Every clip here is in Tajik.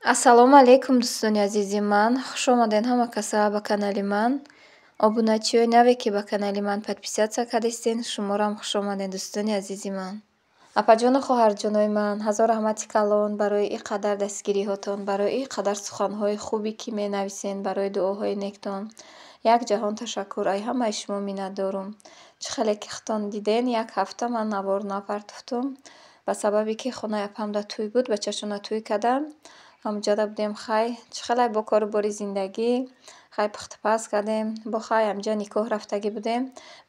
Ассалому алайкум, дӯстони азизи ман. Хуш омадед ҳама каса ба канали ман. Обуначиёи наве, ки ба канали ман подписаться кардистен, шуморам хуш омадед, дӯстони азизи ман. Апаҷону хоҳарҷонои ман, ҳазор раҳмати калон барои ин қадар дастгириҳотон, барои ин қадар суханҳои хубе, ки менависен, барои дуоҳои нектон. Як ҷаҳон ташаккур, ай ҳамаи шумо миннатдорум. Чӣ хеле ки худтон диден, як ҳафта ман навор напартофтум, ба сабабе ки хонаи апамда тӯй буд, бачашона тӯй кардам. Ҳамҷода будем, хай, чӣ хеле бо кору бори зиндагӣ, хай, пухтупаз кардем, бо хай ҳамҷа никоҳ рафтагӣ будем.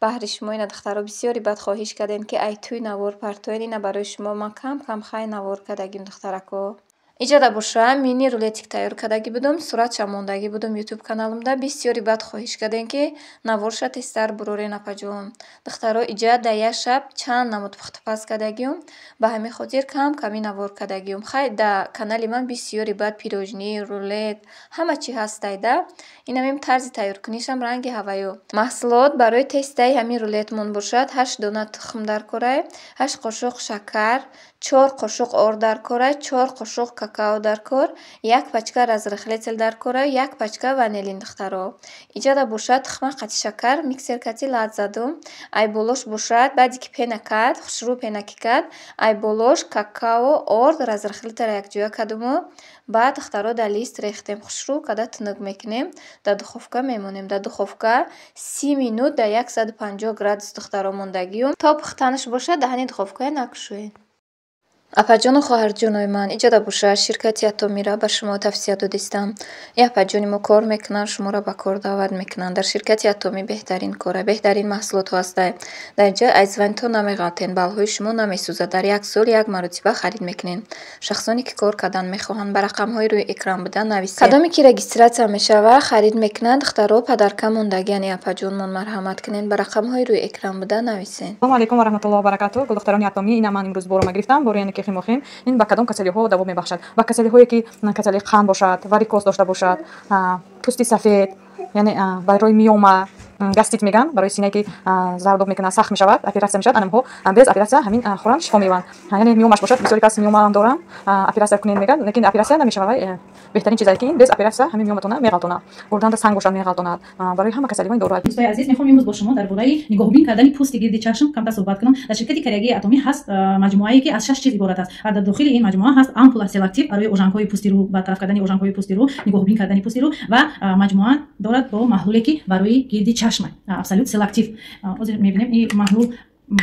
Баҳри шумо ина, духтаро, бисёре бад хоҳиш кардем, ки ай тӯй навор партоед. Ина барои шумо ман кам кам хай навор кардагим, духтарако. Иҷода боша, мини рулетик тайёр кардагӣ будум, суратша мондагӣ будум ютуб каналымда. Бисёре бад хоҳиш кардем, ки наворша тезтар бурорен, апаҷон. Духтаро, иҷа дар як шаб чанд намуд пухтупаз кардагиюм, ба ҳамин хотир кам ками навор кардагиюм. Хай, дар канали ман бисёре бад пирожни, рулет, ҳама чӣ ҳастай да. Инамин тарзи тайёркунишам ранги ҳаваё. Маҳсулот барои тестаи ҳамин рулетмон бошад: ҳашт дона тухм дар корай, 8 қошуқ шакар, 4 қошуқ орд дар корай, 4 қошуқ какао дар кор, як пачка разрыхлитель дар корай, як пачка ванилин, духтаро. Иҷода бошад, тухма қати шакар миксер кати лат задум. Ай болош бошад, баъде ки пена кард, хушрӯ пена ки кард, ай болош какао, орд, разрыхлитель якҷоя кардуму баъд, духтаро, дар лист рехтем. Хушрӯ карда тунук мекунем, дар духовка мемонем. Дар духовка 30 минут дар 150 градус, духтаро, мондагиюм. То пухтанаш бошад, даҳани духовкая накушоед. Апаҷону хоҳарҷонои ман, иҷода бошад, ширкати Атомира ба шумо тавсия додистам. И апаҷони мо кор мекунанд, шуморо ба кор даъват мекунанд. Дар ширкати Атомӣ беҳтарин кора, беҳтарин маҳсулотҳо ҳастанд. Дар инҷа аз звонитон намеғалтен, баллҳои шумо намесӯзад. Дар як сол як маротиба харид мекунед. Шахсоне, ки кор кардан мехоҳанд, ба рақамҳои рӯи экран буда нависед. Кадоме ки регистрация мешава, харид мекунанд, духтаро, подарка мондагиан и апаҷонмон, марҳамат кунед, ба рақамҳои рӯи экран буда нависед. Ассалому алайкум ва раҳматуллоҳи ва баракатуҳ. Гулдухтарони Атомӣ, ина ман имрӯз борома гирифтам. Бори яъне ки химохим. Ин ба кадом касалиҳо даво мебахшад? Ба касалиҳое, ки касалии қанд бошад, варикоз дошта бошад, пӯсти сафед, яъне барои миома, гастрит меган, барои синае, ки зардоб мекунад, сахт мешавад, оператсия мешавад, анамҳо без оператсия ҳамин хӯранд, шифо меёбанд. Яъне миомаш бошад, бисёре кас миомаам дорам, оператсия кунед меган, лекин оператсия намешавад. Вай беҳтарин чизе, ки ин без оператсия ҳамин миоматона меғалтонад, гурданда санг бошад, меғалтонад. Барои ҳама касалиҳо ин дору. Дӯстои азиз, мехоҳам имрӯз бо шумо дар бораи нигоҳубин кардани пӯсти гирди чашм камтар суҳбат кунам. Дар ширкати кореягии Атомӣ ҳаст маҷмӯае, ки аз шаш чиз иборат аст, ва дар дохили ин маҷмӯа ҳаст ампула Селактив барои ожангҳои пӯсти рӯ, бартараф кардани ожангҳои пӯсти рӯ, нигоҳубин кардани пӯсти рӯ, ва маҷмӯа дорад бо маҳлуле, ки барои гирди чашм, Абсолют Селактив. Ҳозир мебинем, ин маҳлул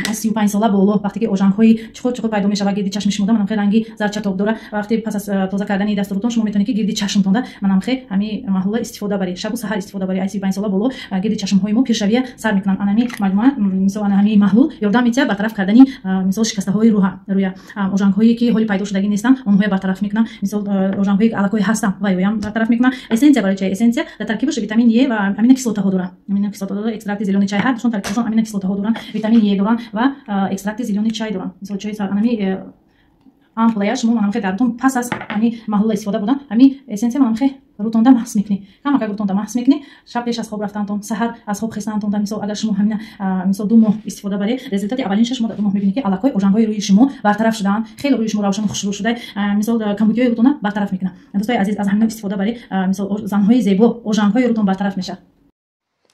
аз 35 сола боло, вақте ки ожангҳои чуқур чуқур пайдо мешавад гирди чашми шумода, манамхе ранги зарчатоб дора, вақте пас аз тоза кардани дасту рӯтон шумо метавонед, ки гирди чашмтонда манамхе ҳами маҳлула истифода баред, шабу саҳар истифода баред. Аз 35 сола боло гирди чашмҳои мо пиршавия сар мекунанд. Анами маҷмӯа, мисол, ана ҳами маҳлул ёрдам медиҳад бартараф кардани, мисол, шикастаҳои рӯя, ожангҳое, ки ҳоли пайдо шудагӣ нестанд, онҳоя бартараф мекунанд, мисол, ожангҳое, ки аллакай ҳастанд, вайоям бартараф мекунанд. Эссенция барои чай. Эссенция дар таркибаш витамин Е ва аминокислотаҳо дорад. Аминокислотаҳо дорад, экстракти зелёный чай, ҳардушон таркибашон аминокислотаҳо доранд, витамин Е доранд ва экстракти зелёный чай доранд. Мисол, чои анами ампулая шумо манамхе дар рӯтон пас аз ҳами маҳлула истифода бурдан, ҳами эссенция манамхе рӯтонда маҳс мекунӣ, камакак рӯтонда маҳс мекунӣ, шаб пеш аз хоб рафтантон, саҳар аз хоб хестантон. Мисол, агар шумо ҳамина, мисол, 2 моҳ истифода баред, результати аввалинша шумо дар 2 моҳ мебинед, ки аллакай ожангҳои рӯи шумо бартараф шудаанд, хеле рӯи шумо равшану хушрӯ шуда, мисол, камбудиҳои рӯтона бартараф мекунад. Дӯстои азиз, аз ҳамина истифода баред, мисол, занҳои зебо, ожангҳои рӯтон бартараф мешавад.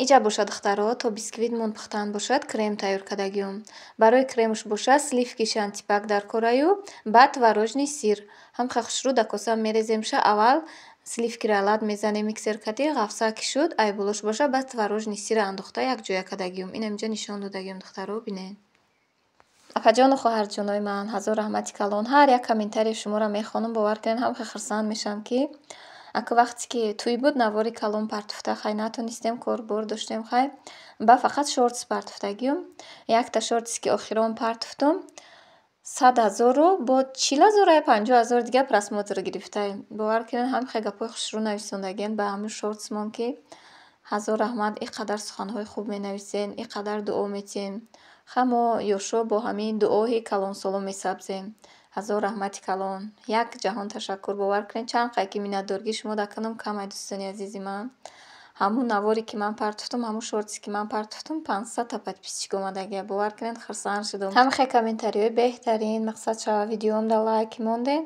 Иҷа бошад, духтаро, то бисквитмон пухтан бошад, крем тайёр кардагиём. Барои кремуш бошад, сливки Шантипак дар кораю, баъд творожный сыр. Ҳамха хушрӯ дар коса мереземша, аввал сливкиро лат мезанем миксер кардӣ, ғафса ки шуд, ай болош бошад, баъд творожный сырро андохта якҷоя кардагиём. Ина инҷа нишон додагиём, духтаро, бинед. Апаҷону хоҳарҷонои ман, ҳазор раҳмати калон. Ҳар як комментарии шуморо мехонам, бовар кунед, ҳамха хурсанд мешавам, ки ака вақте ки тӯй буд, навори калон партофта хай натонистем, корбор доштем, хай ба фақат шортс партофтагиём. Якта шортсе, ки охирон партофтум, 100 ҳазору бо 40 ҳазор ё 50 ҳазор дигар просмотр гирифтаем. Бовар кунед, ҳамхе гапҳои хушрӯ нависондагиен ба ҳамин шортсмон, ки ҳазор раҳмат, ин қадар суханҳои хуб менависен, ин қадар дуо метиҳем. Ха, мо ёшо бо ҳамин дуои калонсолон месабзем. Ҳазор раҳмати калон. Як ҷаҳон ташаккур. Бовар кунед, чанд қай ки миннатдоргии шумо дар кунам, камай, дӯстони азизи ман. Ҳамун наворе, ки ман партофтум, ҳамун шортсе, ки ман партофтум, 500-та подписчик омадагия. Бовар кунед, хурсанд шудум. Ҳамихе комментариҳои беҳтарин, мақсад шава, видеоам да лайк монден.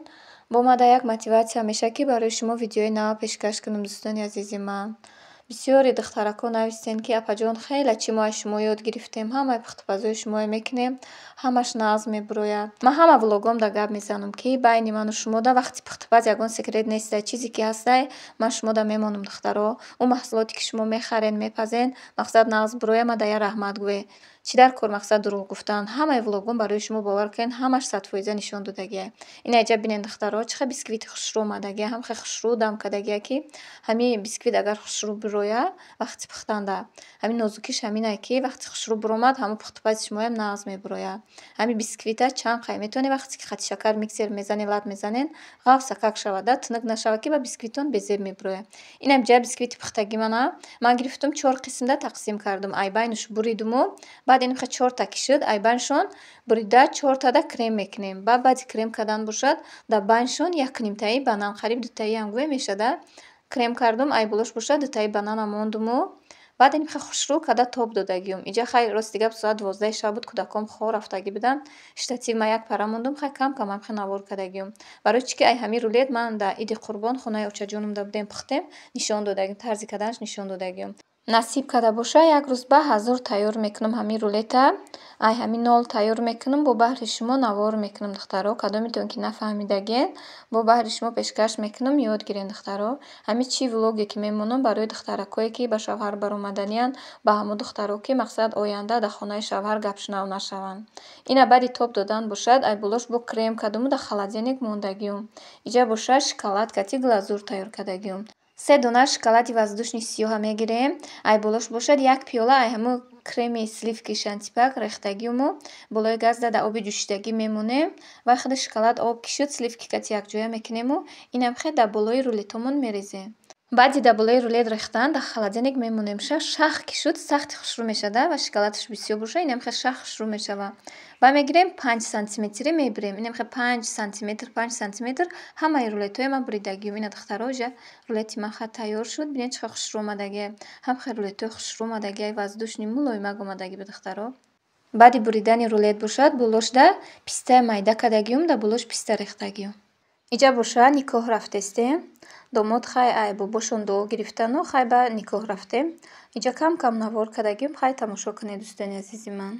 Бо мада як мотиватсия мешавад, ки барои шумо видеои нав пешкаш кунам, дӯстони азизи ман. Бисёре духтарако навистем, ки апаҷон, хеле чӣ мо аз шумо ёд гирифтем, ҳамаи пухтупазои шуморо мекунем, ҳамаш нағз мебурояд. Ман ҳама влогомда гап мезанам, ки байни ману шумода вақти пухтупаз ягон секрет нестай. Чизе ки ҳастай, ман шумода мемонам, духтаро. Ӯ маҳсулоте, ки шумо мехарен, мепазен, мақсад нағз бурояд, мада я раҳмат гӯед. Чӣ дар кор мақсад дурӯғ гуфтан? Ҳамаи влогом барои шумо, бовар кунед, ҳамаш 100% нишон додагиай. Ина иҷа бинед, духтаро, чӣ хел бисквити хушрӯ омадагиай, ҳам хел хушрӯ дам кардагиай, ки ҳамин бисквит агар хушрӯ бирояд вақти пухтанда, ҳамин нозукиш ҳаминае, ки вақти хушрӯ биромад, ҳамон пухтупази шумоям нағз мебурояд. Ҳамин бисквита чанд қай метавонед, вақте ки хати шакар миксер мезанед, лат мезанед, ғафсакак шавада, тунук нашавад, ки ба бисквитон безеб мебурояд. Инам ҷа бисквити пухтагӣ мана ман гирифтум, чор қисмда тақсим кардум. Айбайнаш буридуму баъд ин чорта ки шуд, айбайншон бурида чортада крем мекунем. Баъд баъди крем кардан бошад, дар байншон як нимтаи банан, қариб дутаиам гӯем мешада, крем кардум, айболош бошад, дутаи банана мондуму баъд ин хел хушрӯ карда тоб додагиюм. Иҷа хай, рости гап, соат 12-и шаб буд, кӯдаком хоб рафтагӣ буданд. Штатив ман як пара мондум, хай кам кам ҳам хел навор кардагиюм. Барои чӣ ки ай ҳамин рулет ман дар Иди Қурбон хонаи очаҷонумда будем, пухтем, нишон додагиюм, тарзи карданаш нишон додагиюм. Насиб карда боша, як рӯз ба ҳазор тайёр мекунам ҳамин рулета. Ай ҳамин нол тайёр мекунам, бо баҳри шумо навор мекунам, духтаро. Кадомитон ки нафаҳмидагиен, бо баҳри шумо пешкаш мекунам, ёд гирен, духтаро. Ҳамин чӣ влоге ки мемонам, барои духтаракое, ки ба шавҳар баромаданианд, ба ҳамон духтаро, ки мақсад оянда дар хонаи шавҳар гапшунав нашаванд. Ина баъди тоб додан бошад, айболош бо крем кардуму дар холодильник мондагиюм. Иҷа бошад, шоколад кати глазур тайёр кардагиюм. Се дона шоколади воздушный сиёҳа мегирем. Айболош бошад, як пиёла ай ҳамун креми сливки шантипак рехтагиюму болои газда дар оби ҷӯшидагӣ мемонем. Вай худи шоколад об ки шуд, сливки кати якҷоя мекунему инам хел дар болои рулетомон мерезем. Баъди дар болои рулет рехтан, дар холодильник мемонем. Шах ки шуд, сахти хушрӯ мешада ва шоколадаш бисёр боша, инам хел шах хушрӯ мешава. Баъд мегирем, 5 сантиметрӣ мебирем. Инам хел 5 сантиметр, 5 сантиметр ҳамаи рулетҳои ман буридагиюм. Ина, духтаро, иҷа рулети ман хел тайёр шуд. Бинед, чӣ хел хушрӯ омадагиай. Ҳам хел рулетҳои хушрӯ омадагиай, воздушный, мулоимак омадагӣ бу, духтаро. Баъди буридани рулет бошад, болошда писта майда кардагиюм, дар болош писта рехтагиюм. Иҷа боша, никоҳ рафтестем. Домод хай ай бобошон дуо гирифтану хай ба никоҳ рафтем. Иҷа кам кам навор кардагиюм, хай тамошо кунед, дӯстони азизи ман.